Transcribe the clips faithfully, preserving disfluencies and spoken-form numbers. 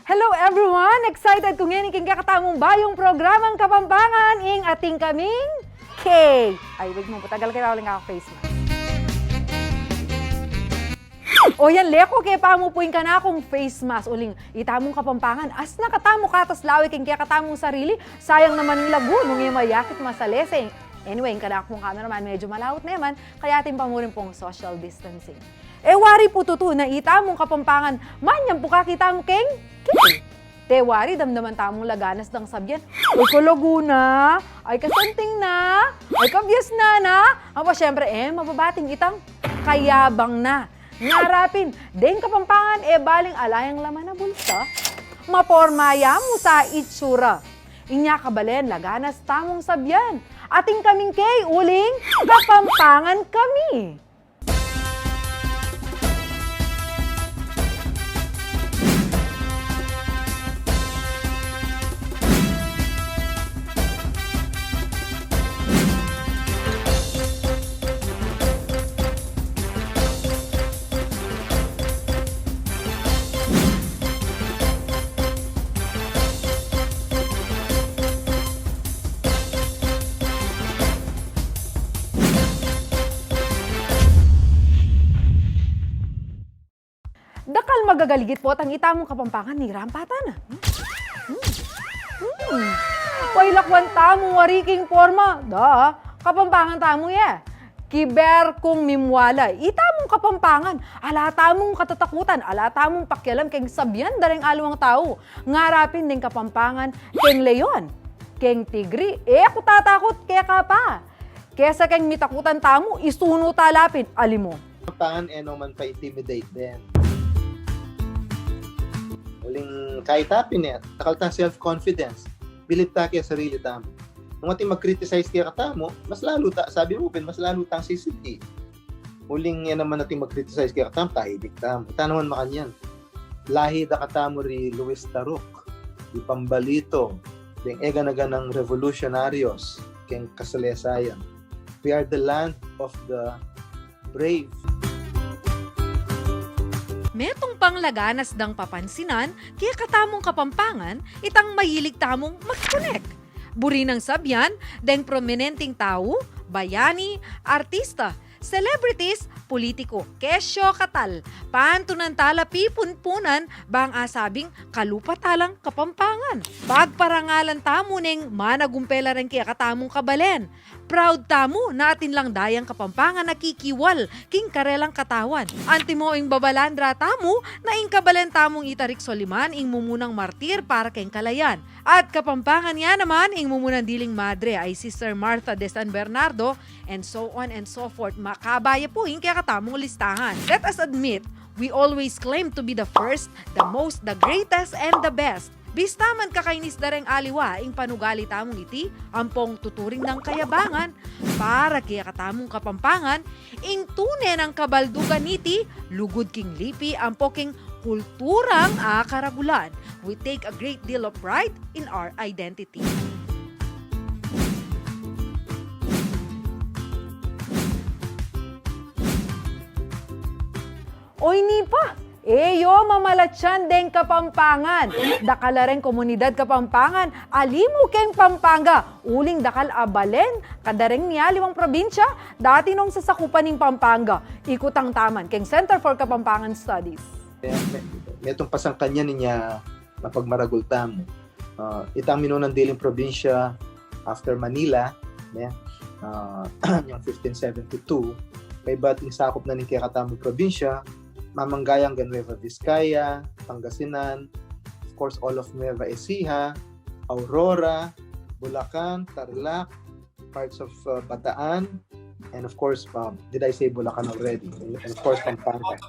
Hello everyone! Excited ku ngeni king kekatamung bayung programang Kapampangan, ing Atin Kaming Kay. Ay, wait mu, patagal kaya uling ako face mask. O yan, leko ke pa mu pu ing kanakung face mask. Uling itamung Kapampangan, asna katamu katas lawe king kekatamung sarili, sayang naman ing lagu nung e mayakit masalese. Anyway, ing kanakung cameraman medyo malaut naman, kaya atin pa mu rin pung social distancing. E wari pu tutu na itamung Kapampangan, manyam pu kaki tamu keng kay. Te wari, damdaman tamung laganas dang sabian, "Ay, kalagu na, ay, kasanting na, ay, kabiasnan na." Ampo, siyempre, e mababating itang kayabang na. Ngara pin, deng Kapampangan e baling ala yang laman a bulsa, maporma ya mu sa itsura. Inya kabalen, laganas tamung sabian, "Atin Kaming Kay, uling Kapampangan kami." Dakal magagaligit potang itamung Kapampangan, nirampatan. Hmm. Hmm. Hmm. Pailakuan tamu wari king porma. Da, Kapampangan tamu ya. Kiber kung mimwala. Itamung Kapampangan, ala tamung katatakutan, ala tamung pakialam keng sabian dareng aliwang tau. Ngara pin deng Kapampangan keng leon, keng tigri, e ku tatakut keka pa. Kesa keng mitakutan tamu, isunu ta la pin, ali mu. Kapampangan e no man pa-intimidate den. Uling kaya ta pin e, dakal tang self-confidence. Bilib ta ke sarili tamu. Nung ating mag-criticize kekatamu, mas lalu ta, sabi mu pin, mas lalu tang sisidi. Uling e naman ating mag-criticize kekatamu, tahidik tamu. Ita naman makanyan. Lahi da katamu ri Luis Taruk, ri Pambalito, deng e gana-ganang revolusyonaryo keng kasalesayan. We are the land of the brave. Metung pang laganas dang papansinan kekatamung Kapampangan, itang mahilig tamung mag-connect. Buri nang sabian deng prominenteng tau, bayani, artista, celebrities, pulitiku, kesyo katal. Pantunan ta la pipunpunan bang asabing kalupa ta lang Kapampangan. Pagparangalan tamu neng managumpe la reng kekatamung kabalen. Proud tamu na atin lang dayang Kapampangan a kikiwal king karelang katawan. Antimo ing babalandra tamu na ing kabalen tamung i Tarik Soliman ing mumunang martir para keng kalayan. At Kapampangan ya naman ing mumunang diling madre a i Sister Martha de San Bernardo, and so on and so forth. Makaba ya pu ing kekatamung listahan. Let us admit, we always claim to be the first, the most, the greatest, and the best. Bista man kakainis da reng aliwa ing panugali tamung iti, ampong tuturing nang kayabangan para kekatamung Kapampangan, ing tune nang kabaldugan niti, lugud king lipi ampo king kulturang akaragulan. We take a great deal of pride in our identity. Oy, ini pa, e yo mamalatsan deng Kapampangan. Dakal la reng komunidad Kapampangan a limu keng Pampanga, uling dakal a balen kadareng mialiwang probinsya, dati nong sasakupan ning Pampanga. Ikutang ta man keng Center for Kapampangan Studies. Me-, me-, metung pasangkanyan inya mapagmaragul tamu. Ah, itang minunang diling probinsya after Manila, ne? Ah, inyang fifteen seventy-two, kaybat ing sakup na ning kekatamung probinsya, mamanggayan ga Nueva Vizcaya, Pangasinan, of course, all of Nueva Ecija, Aurora, Bulacan, Tarlac, parts of, uh, Bataan, and of course, um, did I say Bulacan already? And, and of course, Pampanga.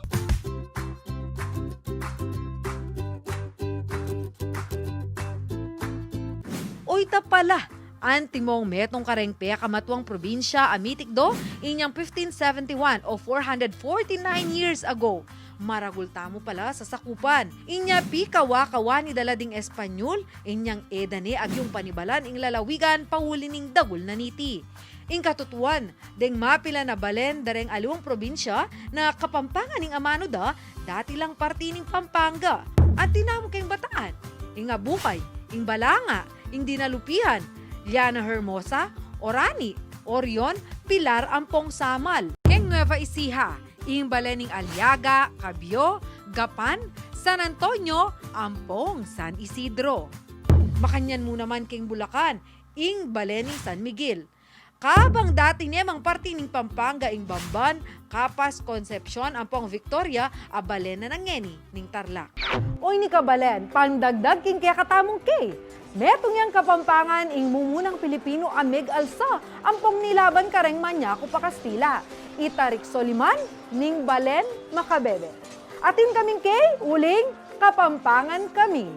Oy, ita pala, antimong metung kareng pekamatuang probinsya a mitikdo inyang fifteen seventy-one o four hundred forty-nine years ago. Maragul tamu pala sasakupan. Inya pikawa-kawa ni dala ding Espanyol, inyang e da ne agyung panibalan ing lalawigan pauli ning dagul na niti. Ing katutuan, deng mapilan a balen dareng aliwang probinsya na Kapampangan ing amanu da, dati lang parti ning Pampanga. Anti namu keng Bataan, ing Abucay, ing Balanga, ing Dinalupihan, Llano Hermosa, Orani, Orion, Pilar ampong Samal. Keng Nueva Ecija, ing balen ning Aliaga, Cabio, Gapan, San Antonio, ampong San Isidro. Makanyan mu naman keng Bulacan, ing balen ning San Miguel. Kabang dati ne mang parti ning Pampanga ing Bamban, Capas, Concepcion, ampong Victoria, a balen na ngeni ning Tarlac. Oy, nika balen, pangdagdag king kekatamung key. Metung yang Kapampangan ing mumunang Pilipinu a meg-alsa ampong nilaban kareng Maniaco pa Kastila. I Tarik Soliman, ning balen makabebe. Atin kaming key, uling Kapampangan kami.